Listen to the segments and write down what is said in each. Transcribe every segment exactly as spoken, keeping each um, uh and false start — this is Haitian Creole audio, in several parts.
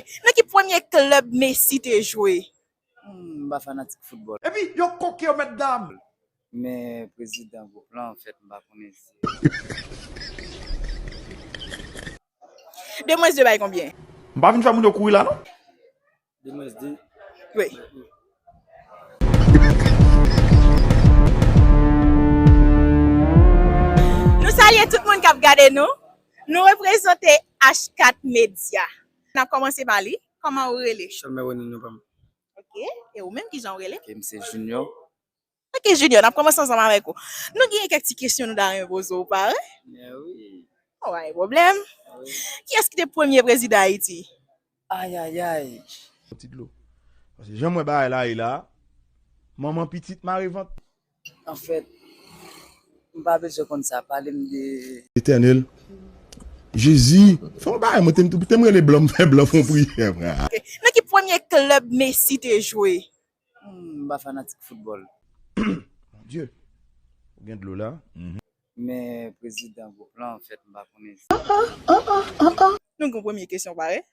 Nan ki premye klèb Messi te jwe? Hmm, m pa fanatik foutbòl. Epi yo koke yo mèt dam. Men prezidan gwoup lan, anfèt, m pa konnen si. De mwens de bay konbyen? M pa vin fè moun yo kouri la, non? De mwens de. Wi. Nou salye tout moun k ap gade nou. Nou reprezante H kat Media. N ap kòmanse pa li. Kòman ou rele? Chalmè Rony non pa m. Ok. E ou menm, kijan ou rele? Ok, m se Junior. Ok, Junior, n ap kòmanse ansanm avèk ou. Nou gen kèk ti kesyon nou ta renmen poze w, pare? Men wi. Ou pa gen pwoblèm. Kiyès ki te premye prezidan Ayiti? Ayayay. Ti dlo. Paske jan m wè bagay la ye la, manman pitit mare vant. Anfèt, m pa bezwen konn sa, pale m de. Etènèl. Jezi, fè yon bagay, mwen te m te m rele blan, m fè blan fè yon priyè, frè. Nan ki premye klèb Messi te jwe? Hmm, m pa fanatik foutbòl. Mon Dieu. Ou gen dlo la. Men prezidan gwoup lan, anfèt, m pa konnen si. Nou gen premye kesyon pare?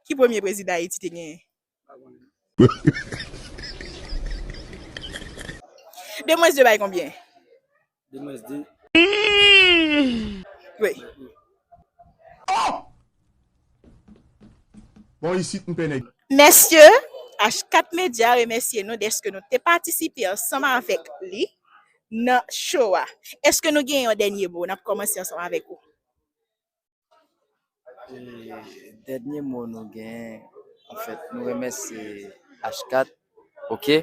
Ki premye prezidan Ayiti te genyen? De mwens de bay konbyen? De mwens de. Wi. Bon, isit m pè nèg. Mesye, H kat Media remèsye nou dèske nou te patisipe ansanm avèk li nan show a. Èske nou gen yon dènye mo? N ap kòmanse ansanm avèk ou. E, dènye mo nou gen, anfèt, nou remèsye H kat, ok,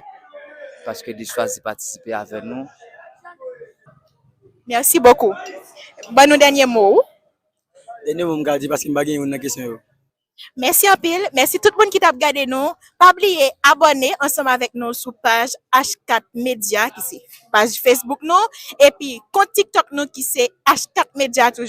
paske li chwazi patisipe avè nou. Mèsi bokou. Ban nou dènye mo ou. Dènye mo m ka di paske m pa gen youn nan kesyon yo. Mèsi anpil. Mèsi tout moun ki t ap gade nou. Pa bliye abòne ansanm avèk nou sou paj H kat Media ki se paj Facebook nou epi kont TikTok nou ki se H kat Media toujou.